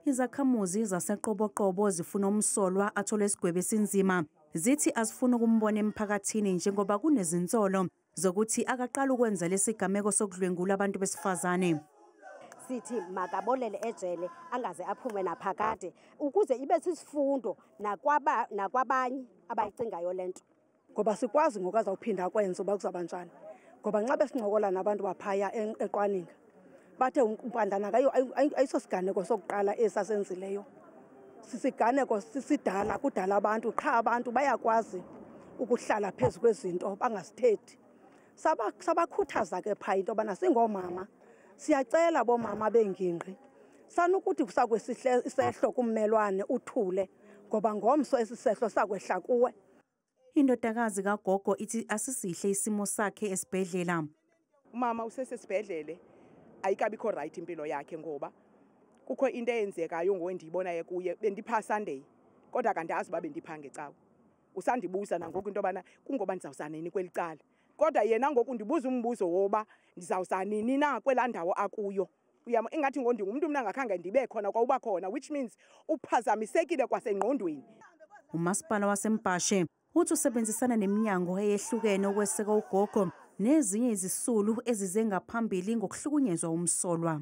Izakhamuzi zaseQoboqobo zifuna umsolwa athole isigwebo esinzima. Zithi azifuni ukumbona emphakathini njengoba kunezinsolo zokuthi akaqala ukwenza lesigameko sokudlwengula abantu besifazane. Sithi makabolele ejele, angaze aphume naphakade, ukuze ibe sisifundo nakwabanye abayicingayo le nto. Ngoba sikwazi ngoku azawuphinda akwenze uba kuzawuba njani. Ngoba nxa besincokola nabantu baphaya eQwaninga, bathe uMpandlana ayisosiganeko sokuqala esasenzileyo. Sisiganeko sisidala, kudala abantu, qha abantu bayakwazi ukuhlala phezu kwezinto bangazithethi. Sabakhuthaza ke phaa into yobana singoomama, siyacela boomama beengingqi, sanukuthi kusakwesihle isehlo kummelwane uthule, ngoba ngomso esi sehlo sakwehla kuwe. Indodakazi kagogo ithi asisihle isimo sakhe esibhedlela. Umama usesesibhedlele, ayikabikho right impilo yakhe ngoba kukho into eyenzekayo ngoku endiyibonayo kuye. Bendipha Sunday, kodwa kandazi uba bendipha ngecawa. Usandibuza nangoku into yobana kungoba ndizawuza nini kweli cala. Kodwa yena ngoku ndibuza umbuzo woba ndizawuza nini na kwelaa ndawo akuyo. Uyabo, ingathi ngoku ndingumntu mna angakhange ndibe khona kwauba khona, which means uphazamisekile kwasengqondweni. Umasipala waseMbhashe uthi usebenzisana neminyango eyehlukene ukweseka ugogo nezinye izisulu ezize ngaphambili ngokuhlukunyezwa umsolwa.